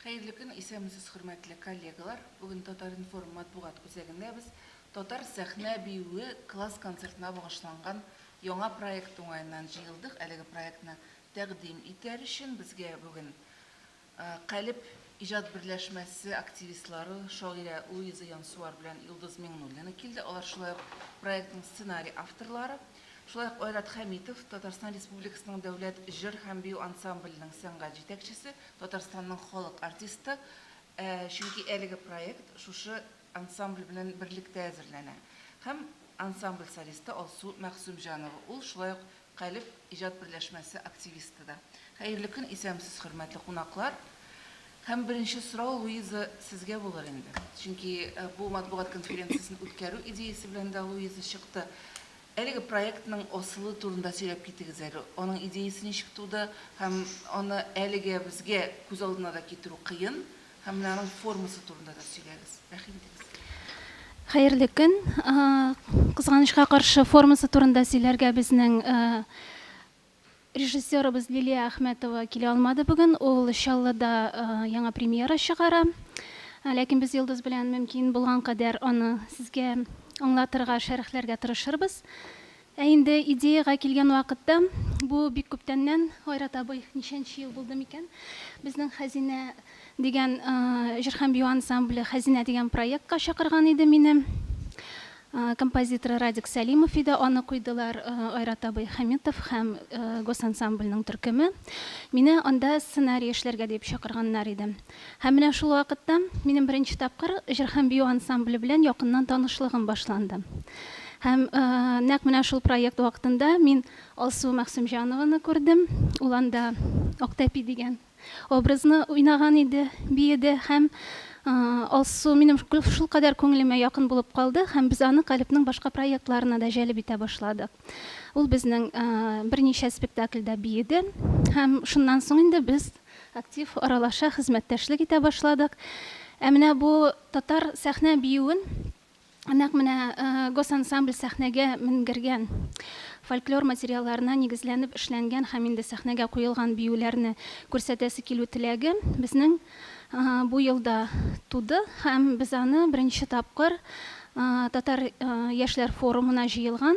Хәерле көн, исәнмесез, хөрмәтле коллегалар! Бүген Татар-информ матбугат үзәгендә без Татар сәхнә биюе класс концертына багышланган яңа проект уңаеннан җыелдык. Әлеге проектны тәкъдим итәр өчен безгә бүген Калеб иҗат берләшмәсе активистлары, шагыйрә Луиза Янсуар белән Йолдыз Миңнуллина килде. Алар шулай ук проектның сценарий авторлары. Шулай ук Айрат Хәмитов, Татарстан Республикасының дәүләт җыр һәм бию ансамбленең сәнгать җитәкчесе, Татарстанның халык артисты. Чөнки әлеге проект шушы ансамбль белән берлектә әзерләнә. Һәм ансамбль солисты Алсу Мәгъсүмҗанова. Ул шулай ук Калеб иҗат берләшмәсе активисты да. Хәерле көн, исәнмесез, хөрмәтле кунаклар! Һәм беренче сорау, Луиза, сезгә булыр инде. Чөнки бу матбугат конференциясен үткәрү идеясе белән дә Луиза чыкты. Әлеге проектның асылы турында сөйләп китегез әле. Аның идеясе ничек туды һәм аны әлегә безгә күз алдына да китерү кыен. Һәм менә аның формасы турында да сөйләгез. Рәхим итегез. Хәерле көн. Кызганычка каршы, формасы турында сөйләргә безнең режиссерыбыз Лилия Әхмәтова килә алмады бүген. Ул Чаллыда яңа премьера чыгара. Ләкин без Йолдыз белән мөмкин булган кадәр аны сезгә аңлатырга, шәрехләргә тырышырбыз. Ә инде идеягә килгән вакытта, бу бик күптәннән, Айрат абый, ничәнче ел булды микән, безнең Хәзинә дигән җыр һәм бию ансамбле Хәзинә дигән проектка чакырган иде мине. Композиторы Радик Сәлимов иде, аны куйдылар Айрат абый Хәмитов һәм госансамбльнең төркеме. Мине анда сценарий эшләргә дип чакырганнар иде. Һәм менә шул вакытта минем беренче тапкыр җыр һәм бию ансамбле белән якыннан танышлыгым башланды. Һәм нәкъ менә шул проект вакытында мин Алсу Мәгъсүмҗанованы күрдем. Ул анда Актәпи дигән образны уйнаган иде, биеде һәм Алсу минем шулкадәр күңелемә якын булып калды һәм без аны Калебнең башка проектларына да җәлеп итә башладык. Ул безнең берничә спектакльдә биеде һәм шуннан соң инде без Актив аралаша, хезмәттәшлек итә башладык. Ә менә бу татар сәхнә биюен нәкъ менә госансамбль сәхнәгә менгергән фольклор материалларына нигезләнеп эшләнгән һәм инде сәхнәгә куелган биюләрне күрсәтәсе килү теләге безнең бу елда туды һәм без аны беренче тапкыр Татар яшьләр форумына җыелган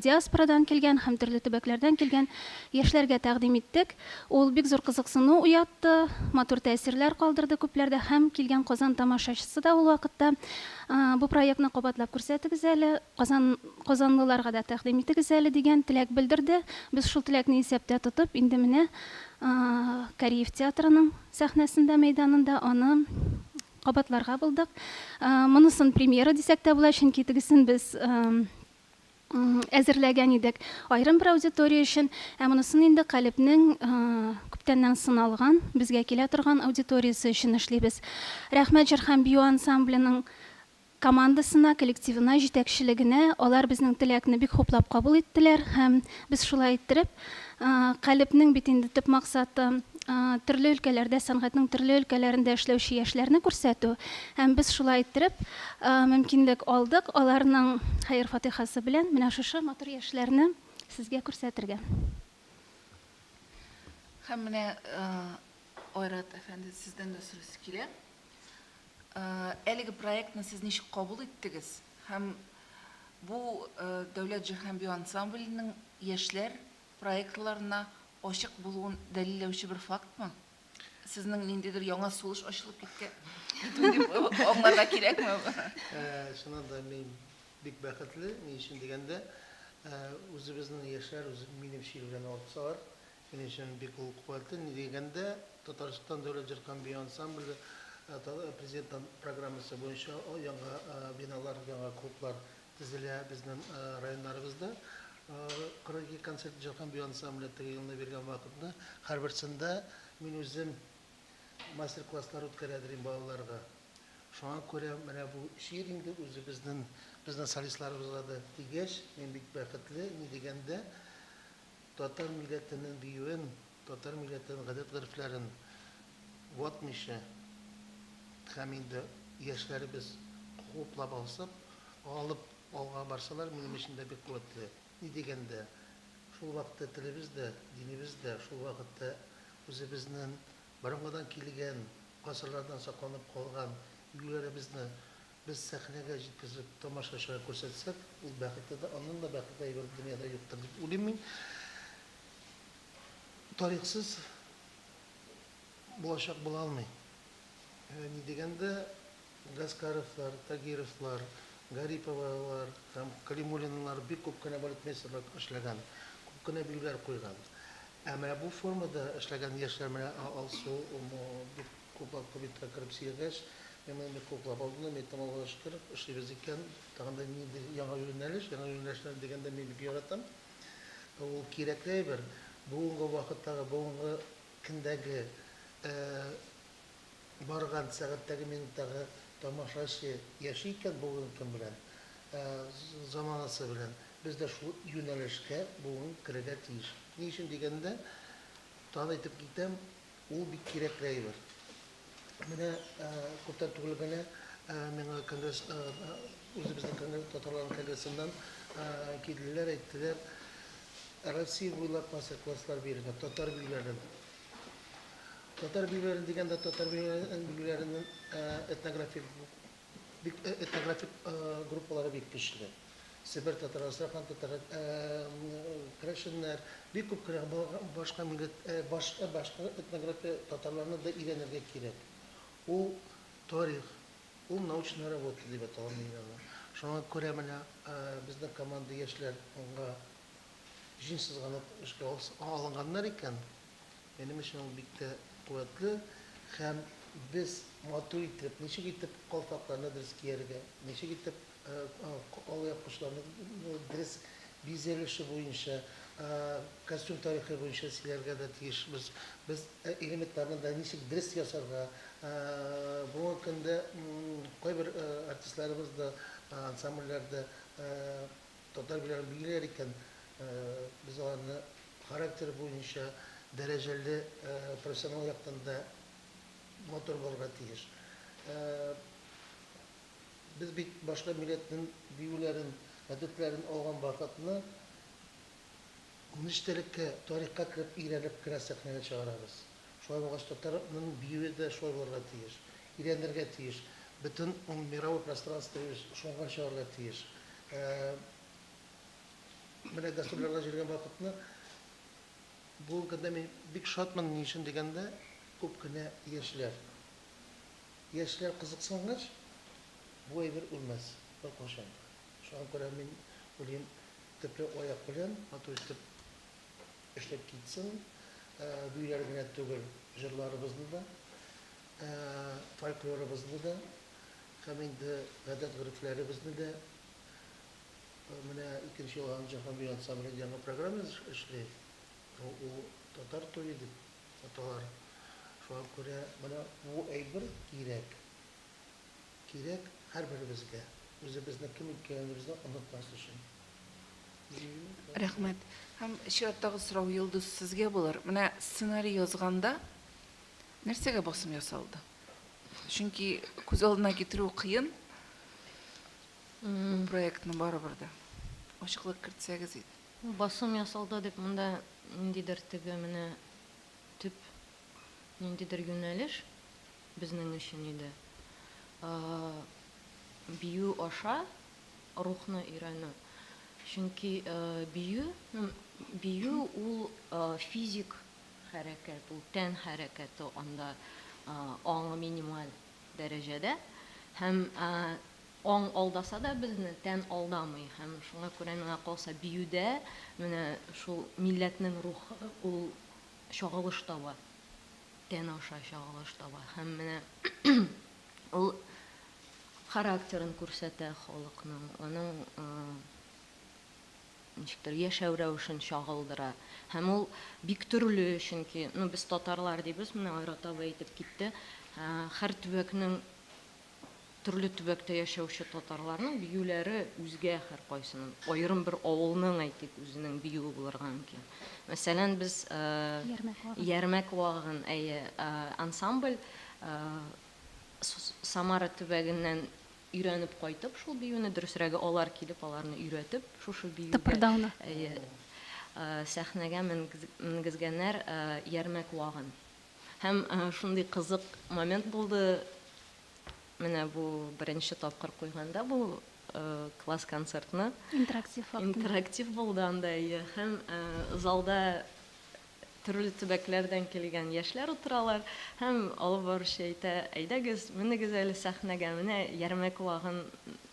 диаспорадан килгән һәм төрле төбәкләрдән килгән яшьләргә тәкъдим иттек. Ул бик зур кызыксыну уятты, матур тәэсирләр калдырды күпләрдә һәм килгән Казан тамашачысы да ул вакытта, Бу проектны кабатлап күрсәтегез әле, Казан, казанлыларга да тәкъдим итегез әле, дигән теләк белдерде. Без шул теләкне исәптә тотып, инде менә Кариев театрының сәхнәсендә, мәйданында аны кабатларга булдык. Монысын премьера дисәк тә була, чөнки тегесен без әзерләгән идек аерым бер аудитория өчен, ә монысын инде Калебнең күптәннән сыналган, безгә килә торган аудиториясе өчен эшлибез. Рәхмәт җыр һәм бию ансамбленең командасына, коллективына, җитәкчелегенә, алар безнең теләкне бик хуплап кабул иттеләр һәм без шулай иттереп, Калебнең бит инде төп максаты, төрле өлкәләрдә, сәнгатьнең төрле өлкәләрендә эшләүче яшьләрне күрсәтү. Һәм без шулай иттереп мөмкинлек алдык аларның хәер-фатыйхасы белән менә шушы матур яшьләрне сезгә күрсәтергә. Һәм менә, Айрат әфәнде, сездән дә сорыйсы килә. Әлеге проектны сез ничек кабул иттегез? Һәм бу Дәүләт җыр һәм бию ансамбленең яшьләр проектларына ачык булуын дәлилләүче бер фактмы? Сезнең ниндидер яңа сулыш ачылып киткән китү дип аңларга кирәкме? Чыннан да мин бик бәхетле. Ни өчен дигәндә, үзебезнең яшьләр үз минем чир белән авыртсалар, минем өчен бик ул куәтле. Ни дигәндә, Татарстан дәүләт җыр һәм бию ансамбле Президент программасы буенча яңа биналар, яңа клублар Төзелә безнең районнарыбызда. 42 концерт җыр һәм бию ансамбле теге елны биргән вакытны һәрберсендә мин үзем мастер-класслар үткәрә дирим балаларга. Шуңа күрә менә бу чир инде үзебезнең безнең солистларыбызга да тигәч, мин бик бәхетле, ни дигәндә, татар милләтенең биюен, татар милләтенең гадәт-горефләрен ватмыйча һәм инде яшьләребез хуплап алсып, алып алга барсалар, минем өчен дә бик куәтле. Ни дигәндә, шул вакытта телебез дә, динебез дә, шул вакытта үзебезнең борынгыдан килгән гасырлардан сакланып калган биюләребезне без сәхнәгә җиткезеп тамашачыга күрсәтсәк, ул бәхетле дә, аннан да бәхетле әйбер дөньяда юктыр дип уйлыйм мин. Тарихсыз булачак була алмый. Ни дигәндә, Гаскаровлар, Тагировлар, Гариповалар һәм Калимуллиналар бик күп кенә балетмейстерлар эшләгән, күп кенә биюләр куйган. Ә менә бу формада эшләгән яшьләр, менә Алсу бик күпләп кабинетка кереп сөйләгәч, мин моны бик хуплап алдым да, мин әйттем, Аллага шөкер, эшлибез икән, тагын да нинди яңа юнәлеш, яңа юнәлешләр дигәндә мин бик яратам. Ул кирәкле әйбер. Бүгенге вакыттагы, бүгенге көндәге барган сәгатьтәге, минуттагы тамашачы яши икән бүгенге көн белән, заманасы белән, без дә шул юнәлешкә бүген керергә тиеш. Ни өчен дигәндә, тагын әйтеп китәм, ул бик кирәкле әйбер. Менә күптән түгел генә миңа конгресс, үзебезнең конгресс, татарларның конгрессыннан килделәр, әйттеләр, Россия буйлап мастер-класслар бирергә, татар биюләрен. Татар биюләре дигәндә, татар биюләренең этнографик бик этнографик группалары бик көчле. Себер татар, Астрахань татары, керәшеннәр, бик күп кенә башка милләт, башка башка этнография татарларны да өйрәнергә кирәк. Ул тарих, ул научная работа дип аталам мин аны. Шуңа күрә менә безнең команда яшьләр аңа җиң сызганып эшкә алынганнар икән, минем өчен ул бик тә куәтле һәм без матур итеп, ничек итеп калфакларны дөрес кияргә, ничек итеп алъяпкычларны дөрес бизәлеше буенча, костюм тарихы буенча сөйләргә дә тиешбез. Без элементларны да ничек дөрес ясарга. Бүгенге көндә кайбер артистларыбыз да ансамбльләрдә татар биюләрен билгеләр икән, без аларны характеры буенча дәрәҗәле, профессионал яктан да матур булырга тиеш. Без бит башка милләтнең биюләрен, гадәтләрен алган вакытны нечтәлеккә, тарихка кереп өйрәнеп кенә сәхнәгә чыгарабыз. Шулай булгач, татарның биюе дә шулай булырга тиеш. Өйрәнергә тиеш. Бөтен мировой пространство шуңа чыгарга тиеш. Менә гастрольләргә йөргән вакытны бүгенге көндә мин бик шатмын, ни өчен дигәндә, күп кенә яшьләр. Яшьләр кызыксынгач, бу әйбер үлмәс беркайчан да. Шуңа күрә мин уйлыйм, төпле аяк белән матур итеп эшләп китсен. Биюләр генә түгел, җырларыбызны да, фольклорыбызны да һәм инде гадәт-горефләребезне дә. Менә икенче ел Җиһан бию ансамбле яңа программа эшли. Ул Татар туе дип аталар. Шуңа күрә менә бу әйбер кирәк. Кирәк һәрберебезгә. Үзебезнең кем икәнебезне онытмас өчен. Рәхмәт. Һәм чираттагы сорау, Йолдыз, сезгә булыр. Менә сценарий язганда нәрсәгә басым ясалды? Чөнки күз алдына китерү кыен. Бу проектны барыбер дә ачыклык кертсәгез иде. Басым ясалды дип монда ниндидер теге менә төп ниндидер юнәлеш безнең өчен иде. Бию аша рухны өйрәнү. Чөнки бию, ну, бию ул физик хәрәкәт, ул тән хәрәкәте, анда аң минималь дәрәҗәдә һәм аң алдаса да безне, тән алдамый һәм шуңа күрә миңа калса биюдә менә шул милләтнең рухы ул чагылыш таба, тән аша чагылыш таба һәм менә ул характерын күрсәтә халыкның, аның ничектер яшәү рәвешен чагылдыра. Һәм ул бик төрле, чөнки, ну, без татарлар дибез, менә Айрат абый әйтеп китте, һәр төбәкнең, төрле төбәктә яшәүче татарларның биюләре үзгә һәркайсының. Аерым бер авылның, әйтик, үзенең биюе булырга мөмкин. Мәсәлән, без Ярмәк вагын. Ярмәк вагын, әйе, ансамбль Самара төбәгеннән Өйрәнеп кайтып шул биюне, дөресрәге, алар килеп, аларны өйрәтеп, шушы биюгә, Тыпырдауны. әйе, сәхнәгә менгезгәннәр Ярмәк вагын. Һәм шундый кызык момент булды, менә бу беренче тапкыр куйганда бу класс концертны. Интерактив вакытында. Интерактив булды анда, әйе. Һәм залда төрле төбәкләрдән килгән яшьләр утыралар һәм алып баручы әйтә, әйдәгез, менегез әле сәхнәгә, менә Ярмәк вагын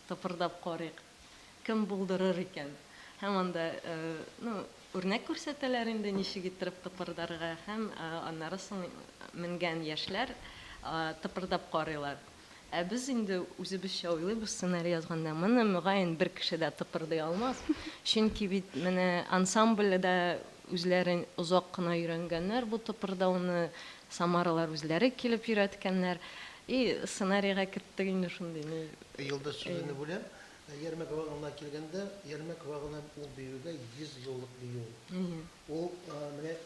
тыпырдап карыйк, кем булдырыр икән? Һәм анда, ну, үрнәк күрсәтәләр инде, ничек иттереп тыпырдарга һәм аннары соң менгән яшьләр тыпырдап карыйлар. Ә без инде үзебезчә уйлыйбыз сценарий язганда, моны, мөгаен, бер кеше дә тыпырдый алмас. Чөнки бит менә ансамбльдә үзләре озак кына өйрәнгәннәр бу тыпырдауны, Самаралар үзләре килеп өйрәткәннәр. И сценарийга керттек инде шундый ни. Йолдыз сүзеңне бүләм. Ярмәк вагына килгәндә, Ярмәк вагына ул биюгә 100 еллык бию ул. Ул менә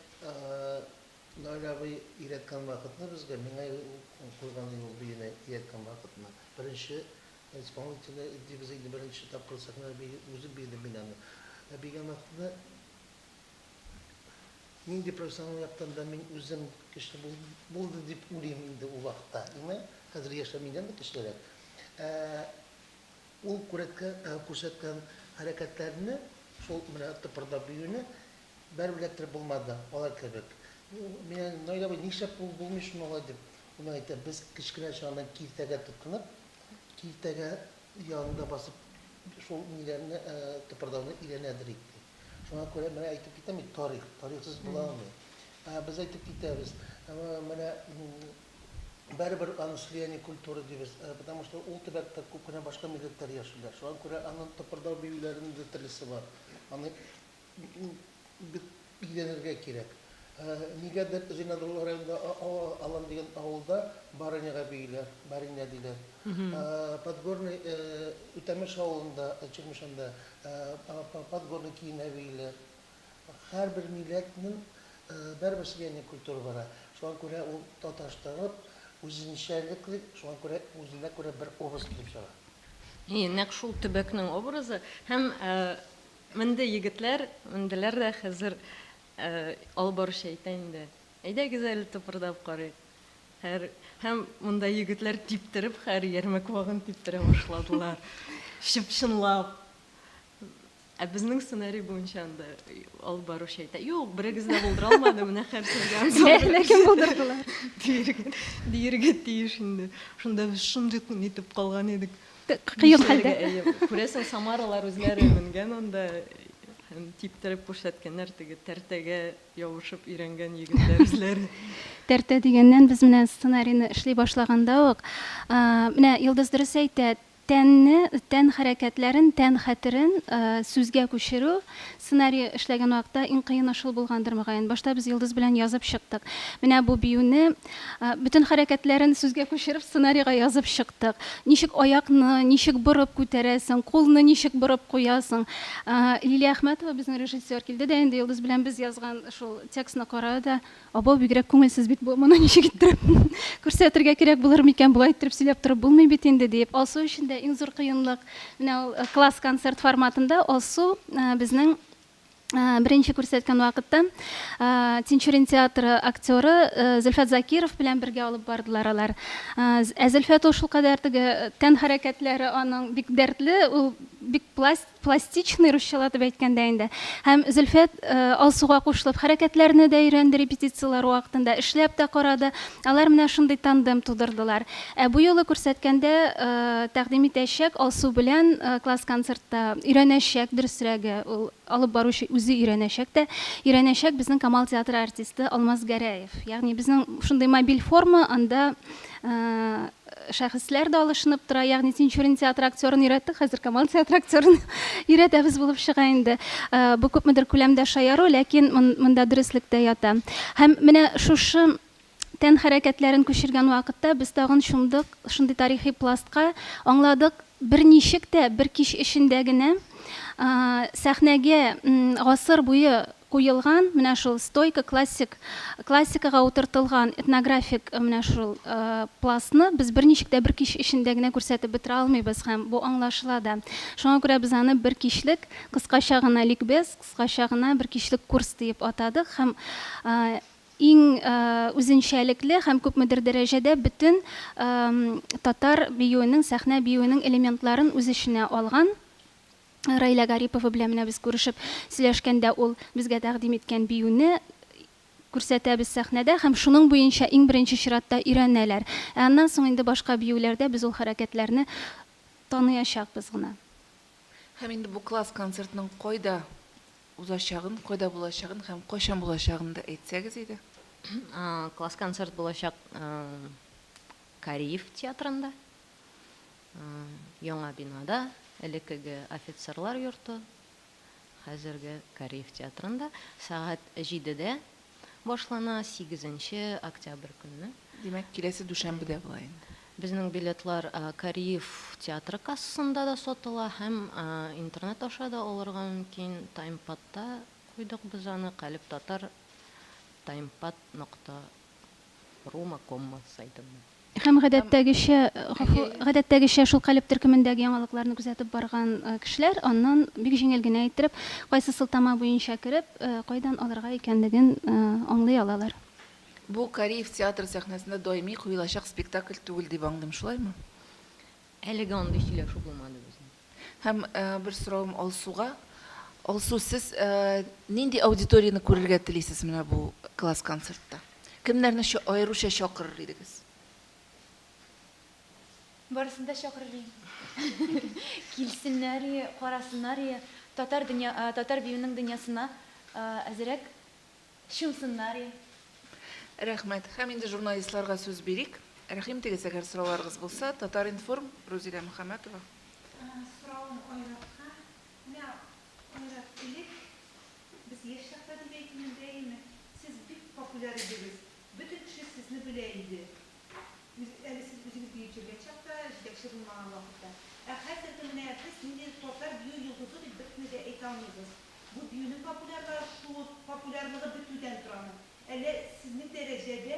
Наил абый өйрәткән вакытны безгә, миңа куйган иде ул биюне өйрәткән вакытны. Беренче исполнительный дибез инде, беренче тапкыр сәхнәдә бии, үзем биедем мин аны. Ә бигән вакытны нинди профессионал яктан да мин үзем көчле булды дип уйлыйм инде ул вакытта. Димә, хәзер яшьләр миннән дә көчлерәк. Ә ул күрәткән, күрсәткән хәрәкәтләрне, шул менә тыпырдап биюне Бәреп эләктереп булмады, алар кебек. Мин әйтәм, Наил абый, нишләп ул булмый шул алай дип. Ул миңа әйтә, без кечкенә чагыннан киртәгә тотынып, киртәгә янында басып, шул ниләрне, тыпырдауны өйрәнәдер идек, ди. Шуңа күрә менә әйтеп китәм бит, тарих, тарихсыз була алмый. Без әйтеп китәбез, менә барыбер аны слияние культуры дибез, потому что ул төбәктә күп кенә башка милләтләр яшиләр. Шуңа күрә аның тыпырдау биюләренең дә төрлесе бар. Аны Бик өйрәнергә кирәк. Нигәдер Зиннәтулла районында Алан дигән авылда барыняга бииләр, барыня диләр. Подгорный Үтәмеш авылында, Чирмешәндә Подгорный көенә бииләр. Һәрбер милләтнең барыбер слияние культура бара. Шуңа күрә ул таташтырып, үзенчәлекле, шуңа күрә үзенә күрә бер образ килеп чыга. Әйе, нәкъ шул төбәкнең образы һәм Менде егетләр, менделәр дә хәзер алып баручы әйтә инде, әйдәгез әле тыпырдап карыйк. Һәр, һәм монда егетләр типтереп хәер ярмәк вагын типтерә башладылар. Чып-чынлап. Ә безнең сценарий буенча анда алып баручы әйтә, юк, берегез дә булдыра алмады, менә хәер сезгә ансамбль. Ләкин булдырдылар. Диергә, диергә тиеш инде. Шунда без шундый нитеп калган идек. Кыен хәлдә. Әйе, күрәсең, Самаралар үзләре менгән анда һәм типтереп күрсәткәннәр теге тәртәгә ябышып өйрәнгән егетләр үзләре. Тәртә дигәннән, без менә сценарийны эшли башлаганда ук, менә Йолдыз дөрес әйтә, тәнне, тән хәрәкәтләрен, тән хәтерен сүзгә күчерү сценарий эшләгән вакытта иң кыены шул булгандыр, мөгаен. Башта без Йолдыз белән язып чыктык. Менә бу биюне Бөтен хәрәкәтләрен сүзгә күчереп, сценарийга язып чыктык. Ничек аякны ничек борып күтәрәсең, кулны ничек борып куясың. Лилия Әхмәтова, безнең режиссер, килде дә инде Йолдыз белән без язган шул текстны карады да, Абау, бигрәк күңелсез бит бу, моны ничек иттереп күрсәтергә кирәк булыр микән, болай иттереп сөйләп торып булмый бит инде, диеп. Алсу өчен дә иң зур кыенлык, менә ул класс-концерт форматында Алсу безнең Беренче күрсәткән вакытта Тинчурин театры актеры Зөлфәт Закиров белән бергә алып бардылар алар. Ә Зөлфәт ул шулкадәр теге тән хәрәкәтләре аның бик дәртле, ул бик пластичный, русчалатып әйткәндә инде. Һәм Зөлфәт Алсуга кушылып хәрәкәтләрне дә өйрәнде репетицияләр вакытында, эшләп тә карады. Алар менә шундый тандем тудырдылар. Ә бу юлы күрсәткәндә тәкъдим итәчәк Алсу белән класс-концертта өйрәнәчәк, дөресрәге, ул алып баручы үзе өйрәнәчәк тә, өйрәнәчәк безнең Камал театры артисты Алмаз Гәрәев. Ягъни безнең шундый мобиль форма, анда шәхесләр дә алышынып тора, ягъни Тинчурин театры актерын өйрәттек, хәзер Камал театры актерын өйрәтәбез булып чыга инде. Бу күпмедер күләмдә шаяру, ләкин монда дөреслек тә ята. Һәм менә шушы тән хәрәкәтләрен күчергән вакытта без тагын чумдык шундый тарихи пластка, аңладык, берничек тә бер кич эчендә генә сәхнәгә гасыр буе куелган менә шул стойка классик классикага утыртылган этнографик менә шул пластны без берничек тә бер кич эчендә генә күрсәтеп бетерә алмыйбыз һәм бу аңлашыла да. Шуңа күрә без аны бер кичлек, кыскача гына ликбез, кыскача гына бер кичлек курс диеп атадык һәм. иң үзенчәлекле һәм күпмедер дәрәҗәдә бөтен татар биюенең, сәхнә биюенең элементларын үз эченә алган. Раилә Гарипова белән менә без күрешеп сөйләшкәндә ул безгә тәкъдим иткән биюне күрсәтәбез сәхнәдә һәм шуның буенча иң беренче чиратта өйрәнәләр. Ә аннан соң инде башка биюләрдә без ул хәрәкәтләрне таныячакбыз гына. Һәм инде бу класс концертның кайда узачагын, кайда булачагын һәм кайчан булачагын да әйтсәгез иде. Класс концерт булачак Кариев театрында, яңа бинада, элеккеге офицерлар йорты, хәзерге Кариев театрында сәгать җидедә башлана, сигезенче октябрь көнне. Димәк, киләсе дүшәмбедә була инде. Безнең билетлар Кариев театры кассасында да сатыла һәм интернет аша да алырга мөмкин. Таймпадта куйдык без аны, Калеб татар таймпад нокта румы, коммы сайтында. Һәм гадәттәгечә, гафу, гадәттәгечә шул Калеб төркемендәге яңалыкларны күзәтеп барган кешеләр аннан бик җиңел генә иттереп, кайсы сылтама буенча кереп, кайдан алырга икәнлеген аңлый алалар. Бу Кариев театры сәхнәсендә даими куелачак спектакль түгел дип аңлыйм, шулаймы? Әлегә андый сөйләшү булмады безнең. Һәм бер соравым Алсуга. Алсу, сез нинди аудиторияне күрергә телисез менә бу класс-концертта? Кемнәрне аеруча чакырыр идегез? Барысын да чакырыр идем. Килсеннәр и, карасыннар и, татар дөнья, татар биюенең дөньясына әзерәк Чумсыннар и. Рәхмәт. Һәм инде журналистларга сүз бирик. Рәхим итегез, әгәр сорауларыгыз булса. Татар-информ, Рузилә Мөхәммәтова. Соравым Айратка. Менә, Айрат, элек, без яшь чакта дип әйтим инде, әйеме, сез бик популяр идегез. Бөтен кеше сезне белә иде. Үз, әле сез үзегез биеп йөргән чакта, җитәкче булмаган вакытта. Ә хәзерге менә без ниндидер татар бию йолдызы дип беркемне дә әйтә алмыйбыз. Бу биюнең популярлашуы, популярлыгы бетүдән торамы? Әллә сезнең дәрәҗәдә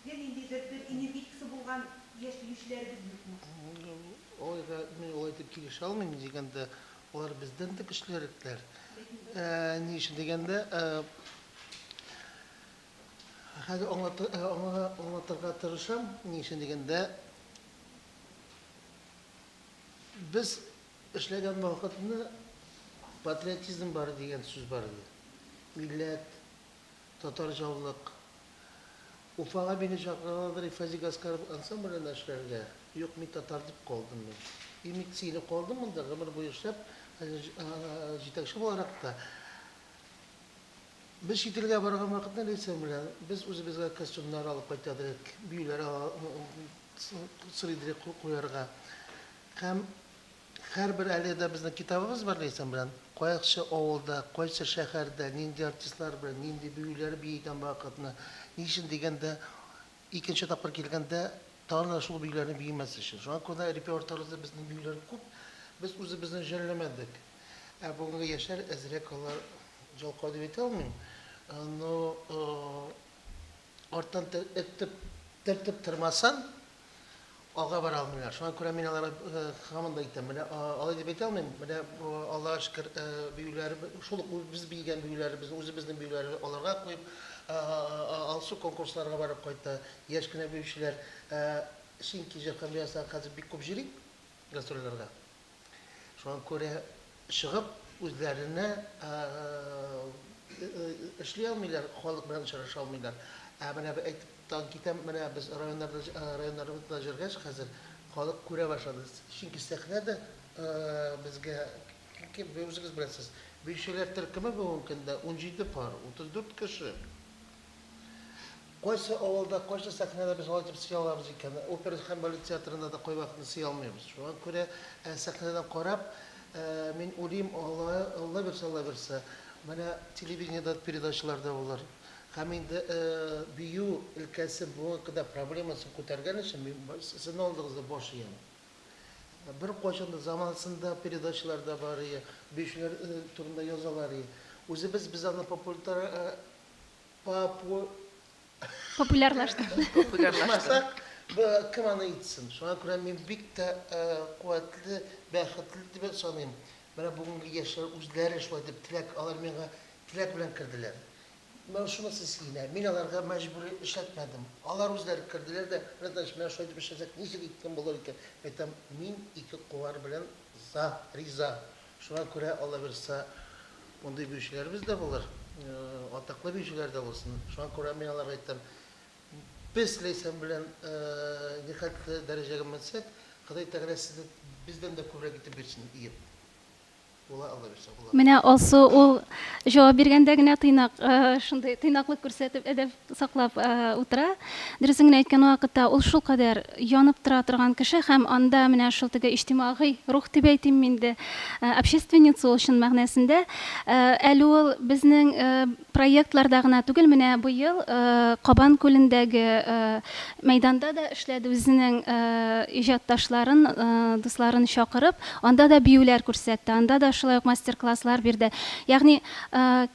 ге ниндидер бер энергетикасы булган яшь биючеләребез юкмы? Алайга мин алай дип килешә алмыйм, ни дигәндә, алар бездән дә көчлерәкләр. Ни өчен дигәндә, хәзер аңлатырга тырышам, ни өчен дигәндә, без Эшләгән вакытны патриотизм бар дигән сүз бар иде. Милләт, татар җаулык. Уфага мине чакырганнардыр Фәзи Гаскаров ансамбленә эшләргә. Юк, мин татар дип калдым мин. И мин сөенеп калдым монда, гомер буе эшләп, хәзер җитәкче буларак та. Без чит илгә барган вакытны Ләйсән белән без үзебезгә костюмнар алып кайта идек, биюләр сорый идек куярга. Һәм һәрбер әле дә безнең китабыбыз бар Ләйсән белән. Кайсы авылда, кайсы шәһәрдә, нинди артистлар белән, нинди биюләр биегән вакытны. Ни өчен дигәндә, икенче тапкыр килгәндә тагын да шул биюләрне биемәс өчен. Шуңа күрә репертуарыбызда безнең биюләр күп. Без үзебезне жәлләмәдек. Ә бүгенге яшьләр әзрәк алар жалкау дип әйтә алмыйм, но арттан этеп, төртеп тормасаң, алга бара алмыйлар. Шуңа күрә мин аларга һаман да әйтәм, менә алай дип әйтә алмыйм, менә Аллага шөкер, биюләр, шул ук без биегән биюләребезне, үзебезнең биюләрне аларга куеп, Алсу конкурсларга барып кайта, яшь кенә биючеләр. Чөнки җыр һәм бию хәзер бик күп йөри гастрольләргә. Шуңа күрә чыгып үзләренә эшли алмыйлар, халык белән очраша алмыйлар. Ә менә әйтеп тагын китәм, менә без районнарда районнарыбызда йөргәч хәзер халык күрә башлады. Чөнки сәхнә дә безгә, үзегез беләсез, биючеләр төркеме бүгенге көндә 17 пар, 34 кеше. Кайсы авылда, кайсы сәхнәдә без алай итеп сыя алабыз икән? Опера һәм балет театрында да кайвакытны сыя алмыйбыз. Шуңа күрә сәхнәдән карап, мин уйлыйм, Алла, Алла бирсә, Алла бирсә, менә телевидениедә передачалар да булыр. Һәм инде бию өлкәсе бүгенге көндә проблемасын күтәргән өчен мин сезнең алдыгызда баш иям. Беркайчан да заманасында передачалар да бар ие, биючеләр турында язалар ие. Үзебез без аны популятар Папу. Популярлашты. Популярлашты. Кем аны итсен? Шуңа күрә мин бик тә куәтле, бәхетле дип саныйм. Менә бүгенге яшьләр үзләре шулай дип теләк, алар миңа теләк белән керделәр. Менә шунысы сөенә, мин аларга мәҗбүри эшләтмәдем. Алар үзләре керделәр дә, Ринат Ильич, менә шулай итеп эшләсәк, ничек иткән булыр икән? Мин әйтәм, мин ике куллар белән за, риза. Шуңа күрә, Алла бирса, мондый биючеләребез дә булыр, атаклы биючеләр дә булсын. Шуңа күрә мин аларга әйтәм, без Ләйсән белән нихәтле дәрәҗәгә менсәк, Ходай Тәгалә сезне бездән дә күбрәк итеп бирсен, иеп. Була, Алла бирсә, була. Менә Алсу ул җавап биргәндә генә тыйнак, шундый тыйнаклык күрсәтеп, әдәп саклап утыра. Дөресен генә әйткән вакытта, ул шулкадәр янып тора торган кеше һәм анда менә шул теге иҗтимагый рух дип әйтимме инде, общественница ул чын мәгънәсендә. Әле ул безнең Проектларда гына түгел, менә быел Кабан күлендәге мәйданда да эшләде, үзенең иҗатташларын, дусларын чакырып, анда да биюләр күрсәтте, анда да шулай ук мастер-класслар бирде. Ягъни,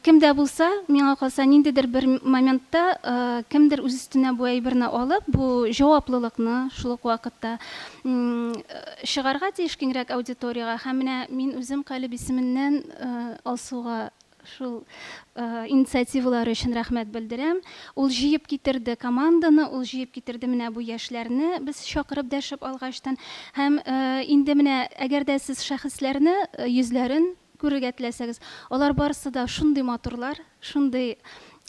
кем дә булса, миңа калса, ниндидер бер моментта кемдер үз өстенә бу әйберне алып, бу җаваплылыкны шул ук вакытта чыгарга тиеш киңрәк аудиториягә. Һәм менә мин үзем Калеб исеменнән Алсуга Шул инициативалары өчен рәхмәт белдерәм. Ул җыеп китерде команданы, ул җыеп китерде менә бу яшьләрне без чакырып дәшеп алгачтан. Һәм инде менә әгәр дә сез шәхесләрне, йөзләрен күрергә теләсәгез, алар барысы да шундый матурлар, шундый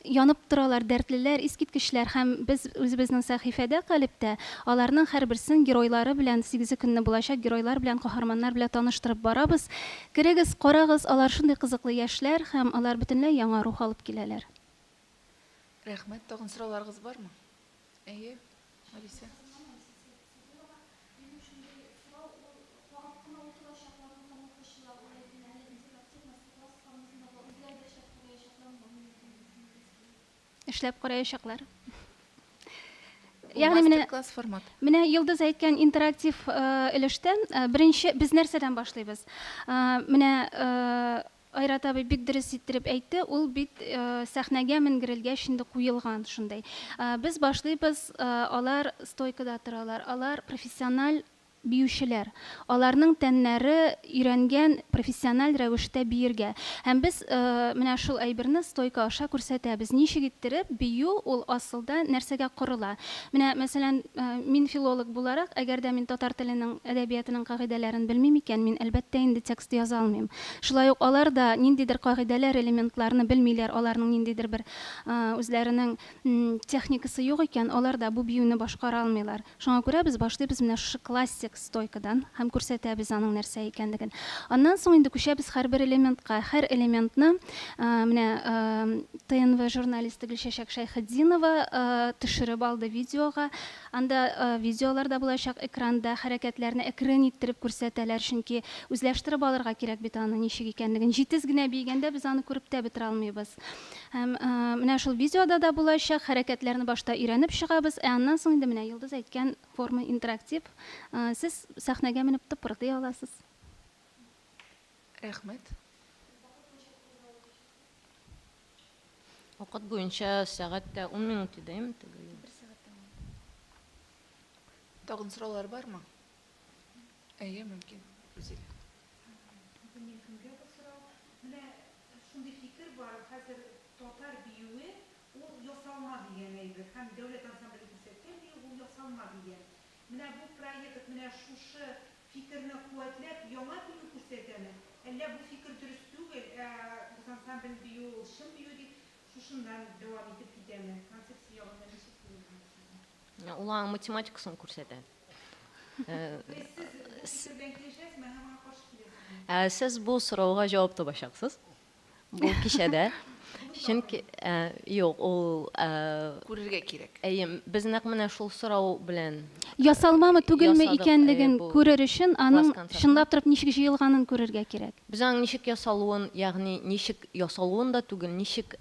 янып торалар, дәртлеләр, искиткечләр һәм без үзебезнең сәхифәдә, калебтә аларның һәрберсен геройлары белән, сигезе көнне булачак геройлар белән, каһарманнар белән таныштырып барабыз. Керегез, карагыз, алар шундый кызыклы яшьләр һәм алар бөтенләй яңа рух алып киләләр. Рәхмәт. Тагын сорауларыгыз бармы? Әйе, Алисә. Эшләп караячаклар. Ягъни менә класс формат. Менә Йолдыз әйткән интерактив өлештә беренче без нәрсәдән башлыйбыз? Менә Айрат абый бик дөрес иттереп әйтте, ул бит сәхнәгә менгерелгәч инде куелган шундый. Без башлыйбыз, алар стойкада торалар, алар профессиональ биючеләр. Аларның тәннәре өйрәнгән профессиональ рәвештә биергә. Һәм без менә шул әйберне стойка аша күрсәтәбез. Ничек иттереп бию ул асылда нәрсәгә корыла. Менә, мәсәлән, мин филолог буларак, әгәр дә мин татар теленең, әдәбиятының кагыйдәләрен белмим икән, мин, әлбәттә инде, текст яза алмыйм. Шулай ук алар да ниндидер кагыйдәләр, элементларны белмиләр, аларның ниндидер бер үзләренең техникасы юк икән, алар да бу биюне башкара алмыйлар. Шуңа күрә без башлыйбыз менә шушы классик стойкадан һәм күрсәтәбез аның нәрсә икәнлеген. Аннан соң инде күчәбез һәрбер элементка. Һәр элементны менә ТНВ журналисты Гөлчәчәк Шәйхетдинова төшереп алды видеога. Анда видеолар да булачак экранда, хәрәкәтләрне әкрен иттереп күрсәтәләр, чөнки үзләштереп алырга кирәк бит аны ничек икәнлеген. Җитез генә биегәндә без аны күреп тә бетерә алмыйбыз. Һәм менә шул видеода да булачак, хәрәкәтләрне башта өйрәнеп чыгабыз, ә аннан соң инде менә Йолдыз әйткән форма интерактив, сез сәхнәгә менеп тыпырдый аласыз. Рәхмәт. Вакыт буенча сәгать тә ун минут иде, әйеме теге юлы? Бер сәгать тә ун минут. Тагын сораулар бармы? Әйе, мөмкин, Рузилә. Белмим, кемгә бу сорау. Менә шундый фикер бар, хәзер татар биюе ул ясалма дигән әйбер һәм дәүләт ансамбле күрсәткән бию ул ясалма дигән. Менә бу проект менә шушы фикерне куәтләп яңа бию күрсәтәме, әллә бу фикер дөрес түгел, ә ансамбль биюе ул чын бию дип шушыннан дәвам итеп китәме? Концепция ягыннан ничек дип уйлыйсыз? Ул аның математикасын күрсәтә. Ә сез бу сорауга җавап табачаксыз бу кичәдә. Чөнки юк, ул күрергә кирәк. Әйе, без нәкъ менә шул сорау белән Ясалмамы, түгелме икәнлеген күрер өчен аның чынлап торып ничек җыелганын күрергә кирәк. Без аның ничек ясалуын, ягъни ничек ясалуын да түгел, ничек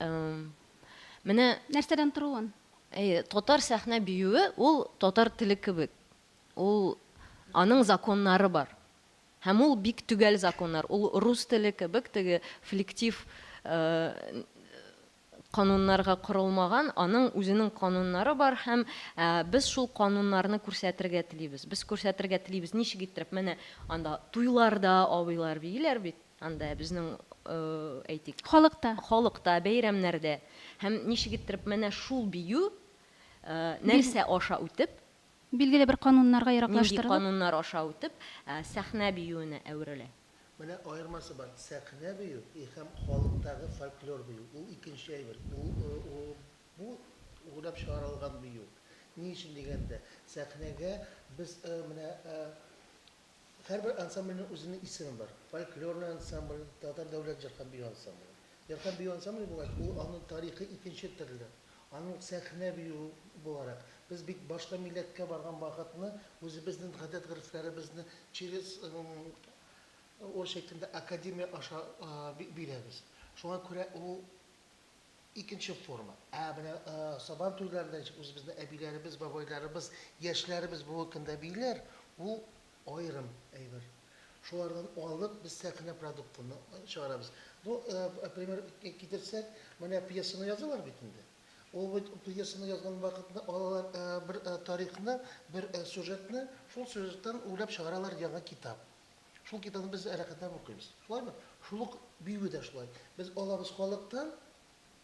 менә нәрсәдән торуын. Әйе, татар сәхнә биюе ул татар теле кебек. Ул, аның законнары бар. Һәм ул бик төгәл законнар. Ул рус теле кебек теге флектив кануннарга корылмаган, аның үзенең кануннары бар һәм без шул кануннарны күрсәтергә телибез. Без күрсәтергә телибез, ничек иттереп, менә анда туйларда абыйлар бииләр бит. Анда безнең, әйтик, Халыкта. Халыкта, бәйрәмнәрдә. Һәм ничек иттереп менә шул бию нәрсә аша үтеп, Билгеле бер кануннарга нинди яраклаштырылып. кануннар аша үтеп, сәхнә биюенә әверелә. Менә аермасы бар, сәхнә бию и һәм халыктагы фольклор бию, ул икенче әйбер. Ул, бу уйлап чыгарылган бию. Ни өчен дигәндә, сәхнәгә без менә һәрбер ансамбльнең үзенең исеме бар. Фольклорный ансамбль, Татар дәүләт җыр һәм бию ансамбле. Җыр һәм бию ансамбле булгач, ул аның тарихы икенче төрле. Аның сәхнә бию буларак. Без бит башка милләткә барган вакытны үзебезнең гадәт-горефләребезне через, урысча әйткәндә, академия аша бирәбез. Шуңа күрә ул икенче форма. Ә менә Сабан туйларында ничек үзебезнең әбиләребез, бабайларыбыз, яшьләребез бүгенге көндә бииләр, ул аерым әйбер. Шулардан алып без сәхнә продуктын чыгарабыз. Ну, пример китерсәк, менә пьесаны язалар бит инде. Ул бит пьесаны язган вакытны алалар бер тарихны, бер сюжетны, шул сюжеттан уйлап чыгаралар яңа китап. Шул китапны без рәхәтләнеп укыйбыз. Шулаймы? Шул ук бию дә шулай. Без алабыз халыктан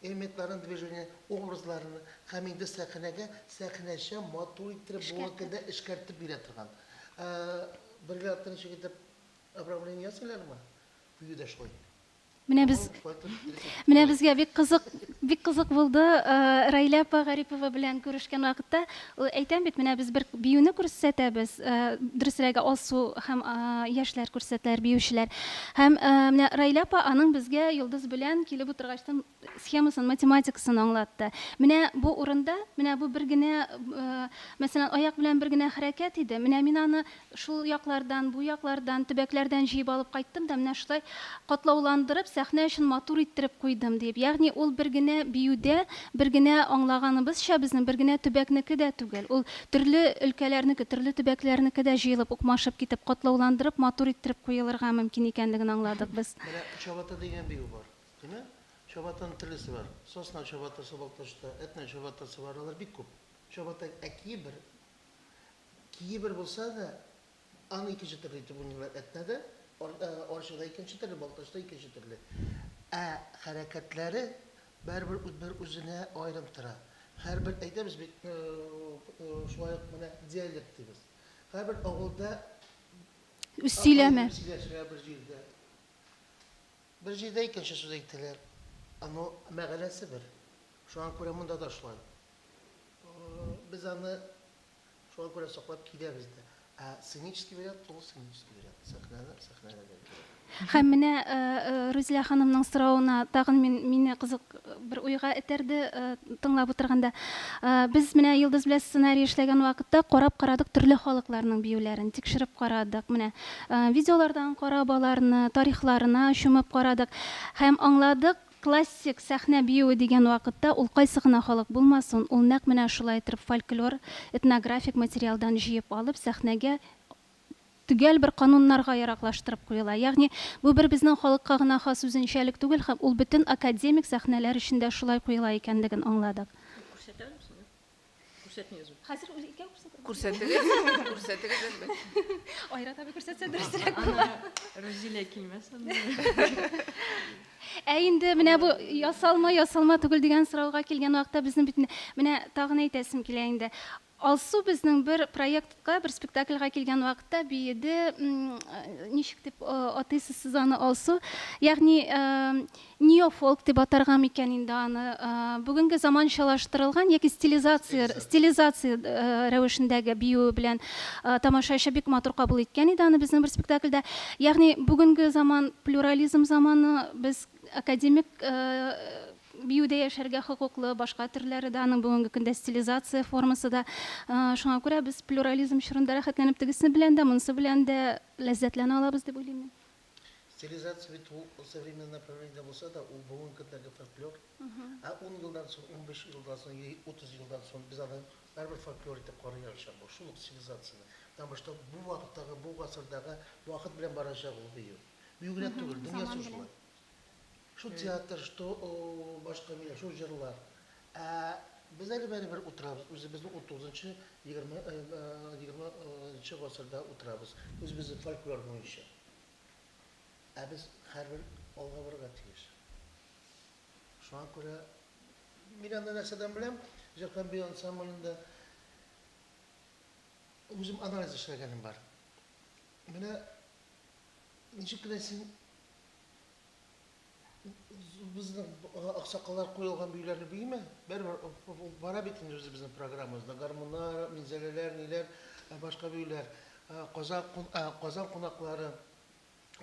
элементларын, движение, образларны һәм инде сәхнәгә сәхнәчә матур иттереп бүгенге көндә эшкәртеп бирә торган. Бриллиантны ничек итеп оправление ясыйлармы? Бию дә шулай. Менә без менә безгә бик кызык, бик кызык булды э, Раилә апа Гарипова белән күрешкән вакытта. Ул әйтәм бит, менә без бер биюне күрсәтәбез, э, дөресрәге Алсу һәм э, яшьләр күрсәтәләр, биючеләр. Һәм менә Раилә апа аның безгә Йолдыз белән килеп утыргачтан схемасын, математикасын аңлатты. Менә бу урында, менә бу бер генә, мәсәлән, аяк белән бер генә хәрәкәт иде. Менә мин аны Шул яклардан, бу яклардан, төбәкләрдән җыеп алып кайттым да, менә шулай катлауландырып, сәхнә өчен матур иттереп куйдым, диеп. Ягъни ул бер генә биюдә, бер генә аңлаганыбызча, безнең бер генә төбәкнеке дә түгел. Ул төрле өлкәләрнеке, төрле төбәкләрнеке дә җыелып, укмашып китеп, катлауландырып, матур иттереп куелырга мөмкин икәнлеген аңладык без. Менә Чабата дигән бию бар, димә? Чабатаның төрлесе бар. Сосна чабатасы Балтачта, Әтнә чабатасы бар, алар бик күп. Чабата, ә кие бер. Кие бер булса да, аны икенче төрле итеп уйныйлар Әтнәдә, Арчада икенче төрле, Балтачта икенче төрле. Ә хәрәкәтләре барыбер бер үзенә аерым тора. Һәрбер, әйтәбез бит, шулай ук менә диалект дибез. Һәрбер авылда Үз сөйләме. аерым сөйләшәләр бер җирдә. Бер җирдә икенче сүз әйтәләр. Но мәгънәсе бер. Шуңа күрә монда да шулай. Без аны шуңа күрә саклап киләбез дә. Ә сценический вариант ул сценический вариант. Сәхнәне сәхнәдә кирәк. Һәм менә Рузилә ханымның соравына тагын мин мине кызык бер уйга этәрде тыңлап утырганда. Без менә Йолдыз белән сценарий эшләгән вакытта карап карадык төрле халыкларның биюләрен, тикшереп карадык. Менә видеолардан карап аларны, тарихларына чумып карадык һәм аңладык, Классик сәхнә биюе дигән вакытта ул кайсы гына халык булмасын, ул нәкъ менә шулай иттереп фольклор, этнографик материалдан җыеп алып, сәхнәгә төгәл бер кануннарга яраклаштырып куела. Ягъни бу бер безнең халыкка гына хас үзенчәлек түгел һәм ул бөтен академик сәхнәләр өчен дә шулай куела икәнлеген аңладык. Күрсәтә алмыйсыңмы? Күрсәтмибезме? Хәзер үзе икәү күрсәтә. Күрсәтегез, күрсәтегез әлбәттә. Айрат абый күрсәтсә дөресрәк була. Рузилә килмәс анда. Ә инде менә бу ясалма, ясалма түгел дигән сорауга килгән вакытта безнең бит менә тагын әйтәсем килә инде. Алсу безнең бер проектка, бер спектакльгә килгән вакытта биеде, ничек дип атыйсыз сез аны, Алсу? Ягъни Неофолк дип атарга микән инде аны? Бүгенге заманчалаштырылган яки стилизация, стилизация рәвешендәге биюе белән тамашачы бик матур кабул иткән иде аны безнең бер спектакльдә. Ягъни бүгенге заман плюрализм заманы, без академик биюдә яшәргә хокуклы, башка төрләре дә аның бүгенге көндә стилизация формасы да. Шуңа күрә без плюрализм чорында рәхәтләнеп тегесе белән дә, монысы белән дә ләззәтләнә алабыз дип уйлыйм мин. Стилизация бит ул современный направлениедә булса да, ул бүгенге көндәге фольклор. Ә ун елдан соң, 15 елдан соң, или 30 елдан соң без аны барыбер фольклор итеп карый алачакбыз, шул ук стилизацияне. Потому что бу вакыттагы, бу гасырдагы вакыт белән барачак ул бию. Бию генә түгел, дөньясы шулай. Шул театр, что башка миләр, шул җырлар. Ә без әле барыбер утырабыз, үзебезнең утызынчы, 20 нчы гасырда утырабыз, үзебезнең фольклор буенча. Ә без һәрбер алга барырга тиеш. Шуңа күрә мин аны нәрсәдән беләм, Җыр һәм бию ансамблендә үзем анализ эшләгәнем бар. Менә ничек кенә син безнең аксакаллар куелган биюләрне биимә, барыбер ул бара бит инде үзебезнең программабызда. Гармуннар, минзәләләр, ниләр, башка биюләр. Казан, Казан кунаклары,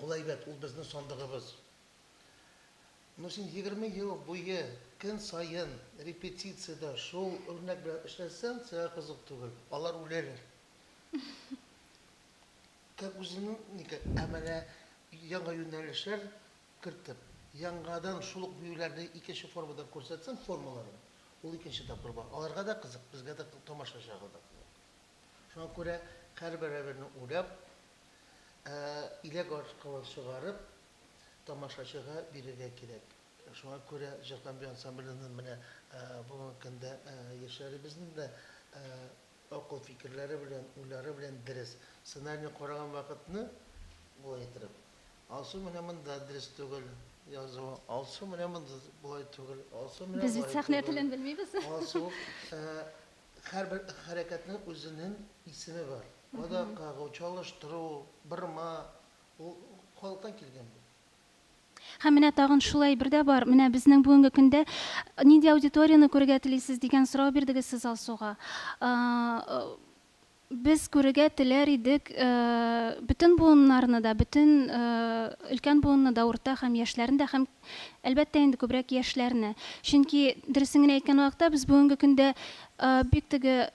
ул әйбәт, ул безнең сандыгыбыз. Но син 20 ел буе көн саен репетициядә шул үрнәк белән эшләсәң, сиңа кызык түгел. Алар үләләр. Как үзенең нигә, ә менә яңа юнәлешләр кертеп, яңадан шул ук биюләрне икенче формада күрсәтсәң, формаларын, ул икенче тапкыр бар. Аларга да кызык, безгә дә, тамашачыга да кызык. Шуңа күрә һәрбер әйберне уйлап, иләк аркылы чыгарып, тамашачыга бирергә кирәк. Шуңа күрә Җыр һәм бию ансамбленең менә бүгенге көндә яшьләребезнең дә Акыл фикерләре белән, уйлары белән дерес. Сценарийны караган вакытны болай иттереп, Алсу менә монда дөрес түгел язуы, Алсу менә монда болай түгел, Алсу менә Без бит болай сәхнә түгел. телен белмибез. Алсу, һәрбер хәрәкәтнең үзенең исеме бар. Кадак кагу, чалыштыру, бырма, ул халыктан килгән бу. Һәм менә тагын шул әйбер дә бар, менә безнең бүгенге көндә нинди аудиторияне күрергә телисез дигән сорау бирдегез сез Алсуга. Без күрергә теләр идек бөтен буыннарны да, бөтен өлкән буынны да, урта һәм яшьләрне дә һәм, әлбәттә инде, күбрәк яшьләрне. Чөнки, дөресен генә әйткән вакытта, без бүгенге көндә бик теге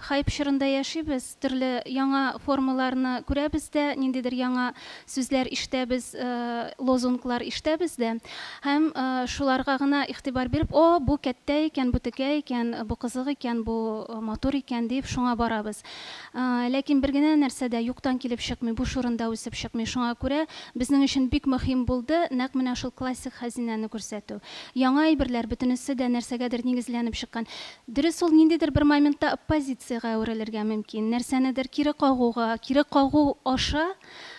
Хайп чорында яшибез, төрле яңа формаларны күрәбез дә, ниндидер яңа сүзләр ишетәбез, лозунглар ишетәбез дә һәм шуларга гына игътибар биреп, о, бу кәттә икән, бу текә икән, бу кызык икән, бу матур икән дип шуңа барабыз. Ләкин бер генә нәрсә дә юктан килеп чыкмый, буш урында үсеп чыкмый. Шуңа күрә безнең өчен бик мөһим булды нәкъ менә шул классик хәзинәне күрсәтү. Яңа әйберләр бөтенесе дә нәрсәгәдер нигезләнеп чыккан. Дөрес, ул ниндидер бер моментта оппозициягә әверелергә мөмкин, нәрсәнедер кире кагуга, кире кагу аша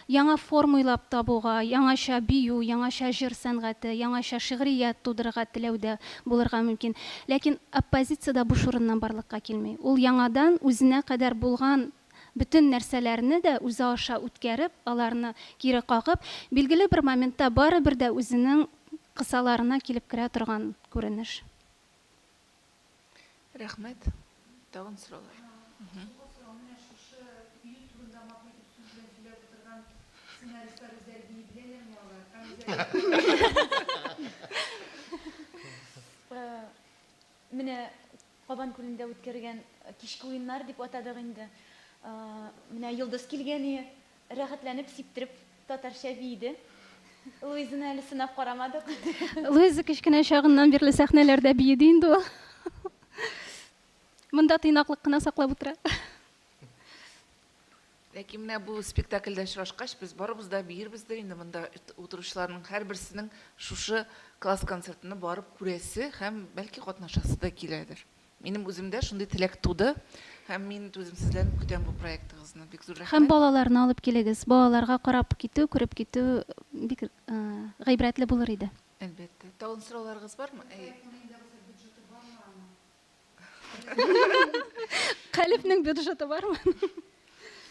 яңа форма уйлап табуга, яңача бию, яңача җыр сәнгате, яңача шигърият тудырырга теләү дә булырга мөмкин. Ләкин оппозиция дә буш урыннан барлыкка килми. Ул яңадан үзенә кадәр булган бөтен нәрсәләрне дә үзе аша үткәреп, аларны кире кагып, билгеле бер моментта барыбер дә үзенең кысаларына килеп керә торган күренеш. Рәхмәт. Тагын сораулар. Соңгы сорау, менә шушы бию турында матур итеп сүз белән сөйләп утырган сценаристлар үзләре бии беләләрме алар? Һәм үзләре Менә Кабан күлендә үткәргән кичке уеннар дип атадык инде. Менә Йолдыз килгән ие. Рәхәтләнеп сиптереп татарча биеде. Луизаны әле сынап карамадык. Луиза кечкенә чагыннан бирле сәхнәләрдә биеде инде ул. Монда тыйнаклык кына саклап утыра. Ләкин менә бу спектакльдә очрашкач, без барыбыз да биербездер инде монда утыручыларның һәрберсенең шушы класс концертына барып күрәсе һәм бәлки катнашасы да киләдер. Минем үземдә шундый теләк туды һәм мин түземсезләнеп көтәм бу проектыгызны. Бик зур Һәм рәхмәт. балаларны алып килегез. Балаларга карап китү, күреп китү бик гыйбрәтле булыр иде. Әлбәттә. Тагын сорауларыгыз бармы? Әйе. Проектның инде булса бюджеты бармы аның? Калебнең бюджеты бармы?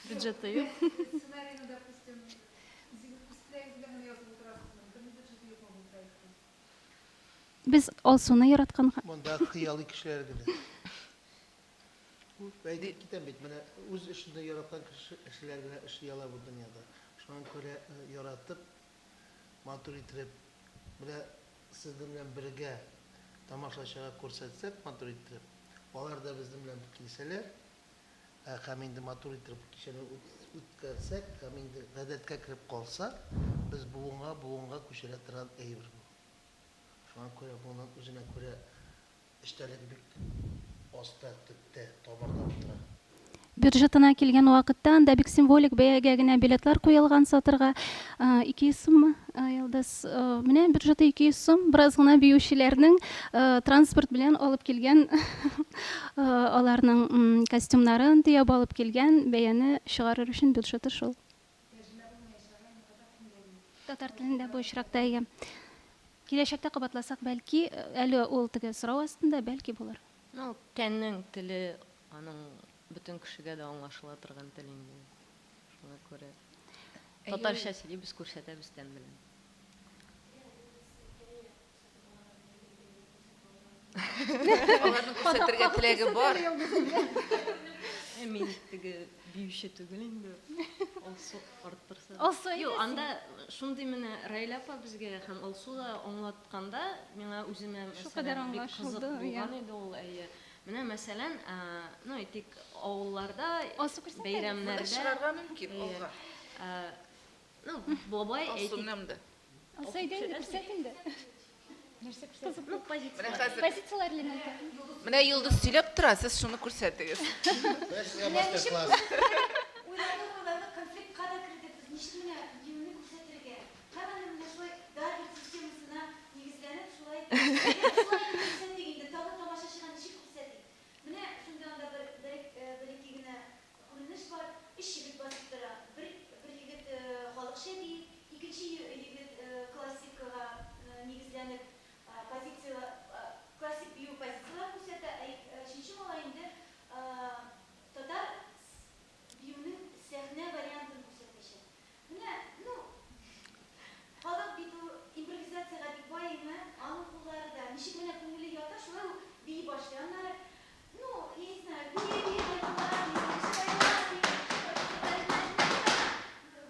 Бюджеты юк. Сценарийны, допустим, үзегез үз теләгегез белән генә язып утырасызмы? Берни бюджеты юкмы бу проектның? Без Алсуны яратканга. Монда хыялый кешеләр генә. Әйтеп китәм бит, менә үз эшендә яраткан кешеләр генә эшли ала бу дөньяда. Шуңа күрә яратып, матур иттереп, менә сезнең белән бергә тамашачыга күрсәтсәк, матур иттереп, алар да безнең белән килсәләр, һәм инде матур иттереп кичәне үткәрсәк, һәм инде гадәткә кереп калса, без буынга буынга күчерә торган әйбер бу. Шуңа күрә моның үзенә күрә эчтәлеге бик аста, төптә, тамырда утыра. Бюджетына килгән вакытта анда бик символик бәягә генә билетлар куелган сатырга. 200 суммы, Йолдыз? Менә бюджеты 200 сум, бераз гына биючеләрнең транспорт белән алып килгән аларның костюмнарын төяп алып килгән бәяне чыгарыр өчен бюджеты шул. Тәрҗемә булмаячак, әйме, татар телендә генә. Татар телендә бу очракта, әйе. Киләчәктә кабатласак, бәлки, әле ул теге сорау астында, бәлки булыр. Ну, тәннең теле аның бөтен кешегә дә аңлашыла торган тел инде. Шуңа күрә татарча сөйлибез, күрсәтәбез тән белән. Аларның күрсәтергә теләге бар. Ә мин теге биюче түгел инде. Алсу арттырса. Алсу, Юк, анда шундый менә Раилә апа безгә һәм Алсу да аңлатканда, миңа үземә Шулкадәр мәсәлән бик кызык аңлашылды, иә. булган иде ул, әйе. Менә мәсәлән, ну әйтик, авылларда Алсу күрсәт әле. Монда бәйрәмнәрдә чыгарга мөмкин, әйе. алга. Ну, бабай Алсу, әйтик, менә монда. Алсу, әйдә инде, күрсәт инде. Нәрсә күрсәтим? ну Менә позицияләр. хәзер. Позицияләр элементар. Менә Йолдыз сөйләп тора, сез шуны күрсәтегез. Менә сезгә Менә ничек мастер-класс. уйладык, уйладык, конфликтка да кердек без. Ничек менә биюне күрсәтергә? Һәм аны менә шулай Дарвин системасына нигезләнеп, шулай шулай итеп күрсәтик инде. Тагын тамашачыга ничек күрсәтик? Менә шунда анда бер бер бер-ике генә күренеш бар. Өч егет басып тора. Бер бер егет халыкча бии, икенче егет классикага нигезләнеп позиция классик бию позицияләрен күрсәтә, ә өченче малай инде татар биюнең сәхнә вариантын күрсәтәчәк. Менә, ну, халык бит ул импровизациягә бик бай, әйме? Аның куллары да, ничек менә күңеле ята, шулай ул бии башлый. Аннары, ну, я не знаю, бии-бии кайталар, бии, кайталар,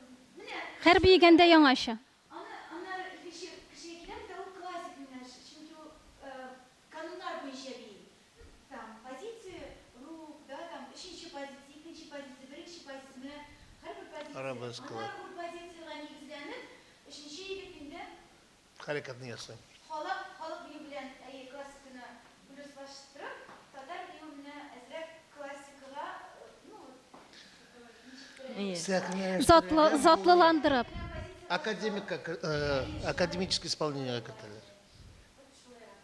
бии, менә. Һәр биегәндә яңача. Аны, аннары икенче кешегә киләм дә, ул классик юнәлеш, чөнки ул кануннар буенча бии. Там позиция рук, да, там өченче позиция, икенче позиция, беренче позиция, менә һәрбер позиция. Арабескалар. Аннары ул позициягә нигезләнеп, өченче егет инде Хәрәкәтне ясый. Халык, халык бию белән, әйе, классиканы плюслаштырып, татар биюе менә әзрәк классикага, ну, ничектер Әйе. Сәхнә Затлы, затлыландырып. Академика, академическое исполнениегә кертәләр. Вот шулайрак.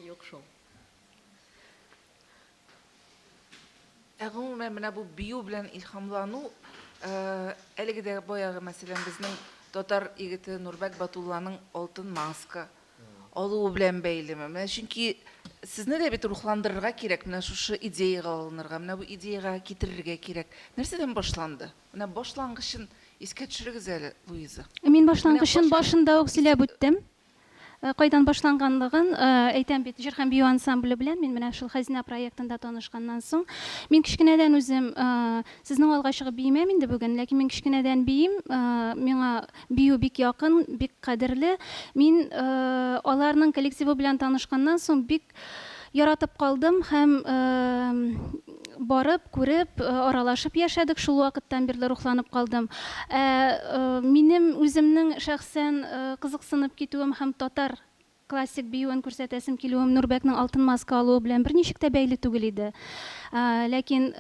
Юк шул. Ә гомумән менә бу бию белән илһамлану, әлеге дә баягы, мәсәлән, безнең татар егете Нурбәк Батулланың Алтын маска алуы белән бәйлеме? Менә чөнки сезне дә бит рухландырырга кирәк, менә шушы идеягә алынырга, менә бу идеягә китерергә кирәк. Нәрсәдән башланды? Менә башлангычын искә төшерегез әле, Луиза. Мин башлангычын башында ук сөйләп үттем. Кайдан башланганлыгын әйтәм бит, җыр һәм бию ансамбле белән мин менә шул Хәзинә проектында танышканнан соң, мин кечкенәдән үзем, сезнең алга чыгып биемәм инде бүген, ләкин мин кечкенәдән биим, миңа бию бик якын, бик кадерле. Мин аларның коллективы белән танышканнан соң бик яратып калдым һәм барып, күреп, аралашып яшәдек, шул вакыттан бирле рухланып калдым. Ә минем үземнең шәхсән кызыксынып китүем һәм татар классик биюен күрсәтәсем килүем Нурбәкнең Алтын маска алуы белән берничек тә бәйле түгел иде. Ләкин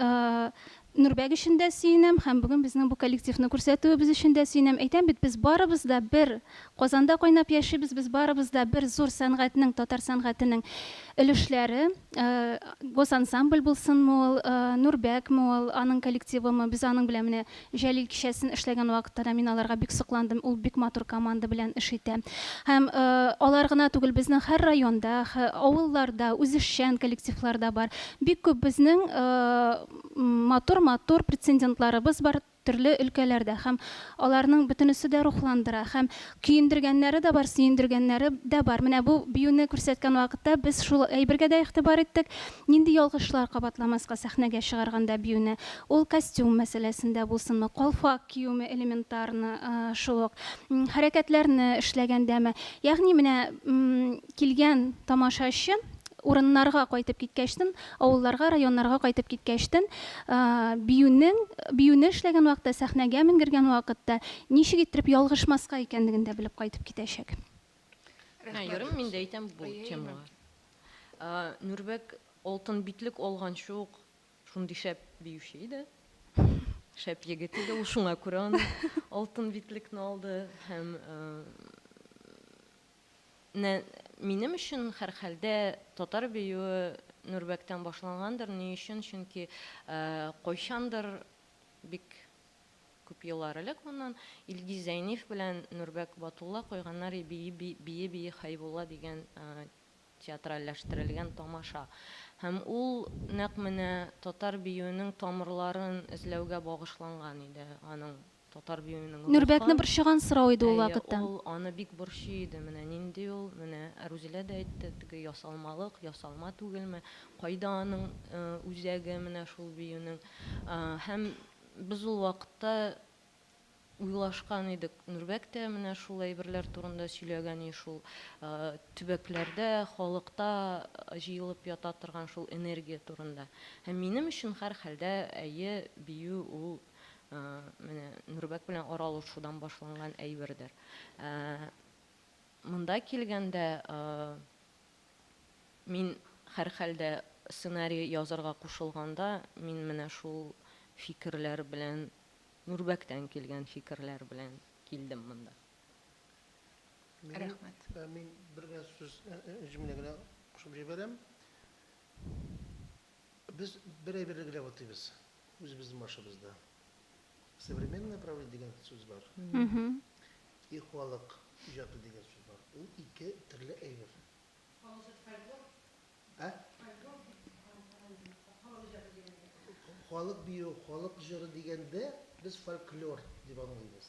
Нурбәк өчен дә сөенәм һәм бүген безнең бу коллективны күрсәтүебез өчен дә сөенәм. Әйтәм бит, без барыбыз да бер Казанда кайнап яшибез, без барыбыз да бер зур сәнгатьнең, татар сәнгатенең өлешләре. Госансамбль булсынмы ул, Нурбәкме ул, аның коллективымы, без аның белән менә Җәлил кичәсен эшләгән вакытта да мин аларга бик сокландым, ул бик матур команда белән эш итә. Һәм алар гына түгел, безнең һәр районда, авылларда үзешчән коллективлар да бар. Бик күп безнең матур-матур прецедентларыбыз бар төрле өлкәләрдә һәм аларның бөтенесе дә рухландыра һәм көендергәннәре дә бар, сөендергәннәре дә бар. Менә бу биюне күрсәткән вакытта без шул әйбергә дә игътибар иттек, нинди ялгышлар кабатламаска сәхнәгә чыгарганда биюне. Ул костюм мәсьәләсендә булсынмы, калфак киюме элементарно шул ук, хәрәкәтләрне эшләгәндәме. Ягъни менә килгән тамашачы урыннарга кайтып киткәчтен, авылларга, районнарга кайтып киткәчтен, биюнең, биюне эшләгән вакытта, сәхнәгә менгергән вакытта ничек иттереп ялгышмаска икәнлеген дә белеп кайтып китәчәк. Рәхмәт. Йөрим, мин дә әйтәм бу темага. Нурбәк алтын битлек алганчы ук шундый шәп биюче иде. Шәп егет иде ул, шуңа күрә аны алтын битлекне алды һәм Менә минем өчен һәрхәлдә татар биюе Нурбәктән башлангандыр. Ни өчен? Чөнки кайчандыр бик күп еллар элек моннан Илгиз Зәйниев белән Нурбәк Батулла куйганнар Бии бии бии Хәйбулла дигән театральләштерелгән тамаша. Һәм ул нәкъ менә татар биюенең тамырларын эзләүгә багышланган иде. Аның татар биюенең Нурбәкне рухын. борчыган сорау иде ул Әйе, вакытта. ул аны бик борчый иде. Менә нинди ул, менә Рузилә дә әйтте, теге ясалмалык, ясалма түгелме, кайда аның үзәге менә шул биюнең. Һәм без ул вакытта уйлашкан идек. Нурбәк тә менә шул әйберләр турында сөйләгән и шул төбәкләрдә, халыкта җыелып ята торган шул энергия турында. Һәм минем өчен һәрхәлдә, әйе, бию ул менә Нурбәк белән аралашудан башланган әйбердер. Монда килгәндә, мин һәрхәлдә сценарий язарга кушылганда, мин менә шул фикерләр белән, Нурбәктән килгән фикерләр белән килдем монда. Минем, Рәхмәт. Мин бер генә сүз, җөмлә генә кушып җибәрәм. Без бер әйберне генә атыйбыз үзебезнең башыбызда. Современное направление дигән сүз бар. И халык иҗаты дигән сүз бар. Ул ике төрле әйбер. Ә? Халык биюе, халык җыры дигәндә без фольклор дип аңлыйбыз.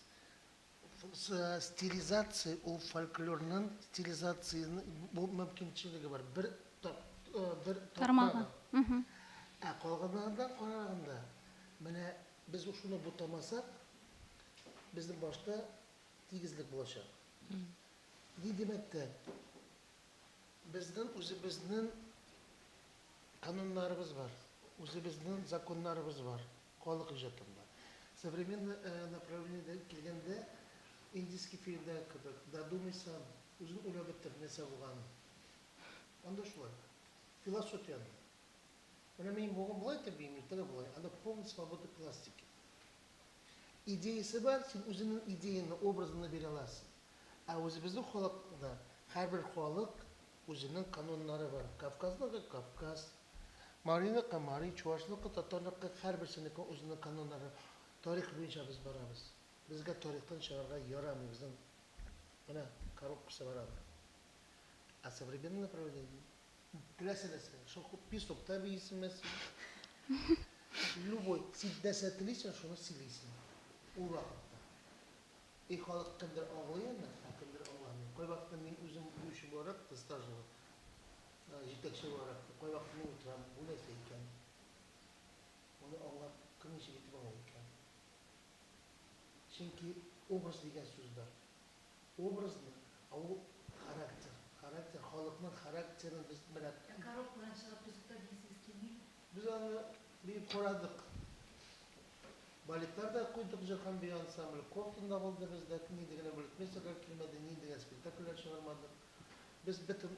Стилизация ул фольклорның стилизацияне бу мөмкинчелеге бар. Бер бер Тармагы. тармагы. Ә калганнардан караганда, менә без шуны бутамасак, безнең башта тигезлек булачак. Ни димәктә? Безнең үзебезнең кануннарыбыз бар, үзебезнең законнарыбыз бар халык иҗатында. Современный направлениедә килгәндә, индийский фильмдагы кебек, додумай сам, үзең уйлап бетер нәрсә булганын. Анда шулай. Философия анда. Менә мин бүген болай итеп биим, иртәгә болай. Анда полный свобода пластики. Идеясы бар, син үзеңнең идеяңны, образыңны бирә аласың. Ә үзебезнең халыкта һәрбер халык үзенең кануннары бар. Кавказныкы Кавказ, Мариныкы Мари, чуашныкы, татарныкы, һәрберсенеке үзенең кануннары. Тарих буенча без барабыз. Безгә тарихтан чыгарга ярамый, безнең менә коробкасы бар аның. Ә современный направление теләсә нәрсә, шул песокта биисеңме син? Любой, син нәрсә телисең, шуны сөйлисең. Ул вакытта. И халык кемдер аңлый аны, ә кемдер аңламый. Кайвакытта мин үзем биюче буларак та стажлы җитәкче буларак та кайвакытта мин утырам, бу нәрсә икән? Моны аңлап, кем ничек итеп аңлый икән? Чөнки образ дигән сүз бар. Образны, ә ул характер. Характер, халыкның характерын без менә Ә коробкадан чыгып песокта биисегез килмиме? Без аны биеп карадык. Балетлар да куйдык, җыр һәм бию ансамбле Ковтун да булды бездә, нинди генә балетмейстерлар килмәде, нинди генә спектакльләр чыгармадык. Без бөтен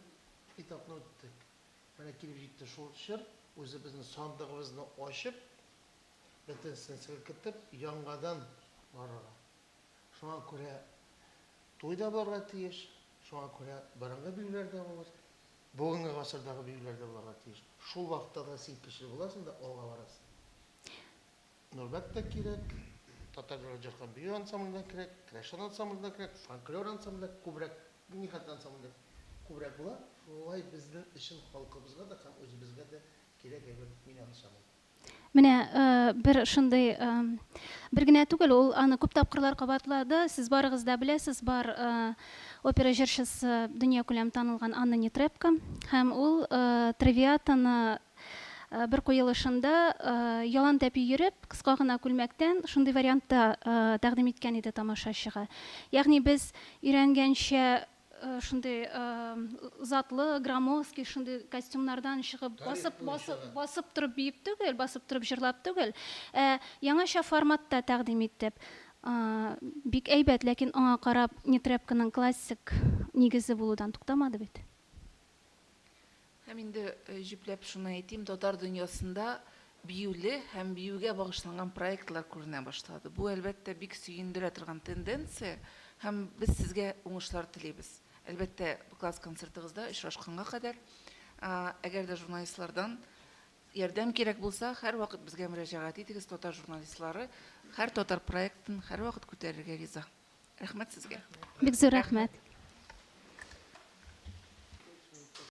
этапны үттек. Менә килеп җитте шул чор, үзебезнең сандыгыбызны ачып, бөтенесен селкетеп, яңадан барырга. Шуңа күрә туй да булырга тиеш, шуңа күрә борынгы биюләр дә булыр, бүгенге гасырдагы биюләр дә булырга тиеш. Шул вакытта да син көчле буласың да алга барасың. Нурбәк тә кирәк, татар җыр һәм бию ансамбле дә кирәк, керәшен ансамбле дә кирәк, фольклор ансамбле дә күбрәк, нихәтле ансамбль күбрәк була, шулай безнең өчен халкыбызга да һәм үзебезгә дә кирәк әйбер, мин аны саныйм. Менә бер шундый бер генә түгел, ул аны күп тапкырлар кабатлады. Сез барыгыз да беләсез, бар опера җырчысы дөньякүләм танылган Анна Нетребко һәм ул Травиатаны бер куелышында ялан тәпи йөреп, кыска гына күлмәктән шундый вариантта тәкъдим иткән иде тамашачыга. Ягъни без өйрәнгәнчә шундый затлы, громоздкий шундый костюмнардан чыгып, басып, басып, басып торып биеп түгел, басып торып җырлап түгел, ә яңача форматта тәкъдим итеп. Бик әйбәт, ләкин аңа карап Нетребконың классик нигезе булудан туктамады бит. Һәм инде җөпләп шуны әйтим, татар дөньясында биюле һәм биюгә багышланган проектлар күренә башлады. Бу, әлбәттә, бик сөендерә торган тенденция һәм без сезгә уңышлар телибез. Әлбәттә, класс концертыгызда очрашканга кадәр. Әгәр дә журналистлардан ярдәм кирәк булса, һәрвакыт безгә мөрәҗәгать итегез, татар журналистлары һәр татар проектын һәрвакыт күтәрергә риза. Рәхмәт сезгә. Бик зур рәхмәт.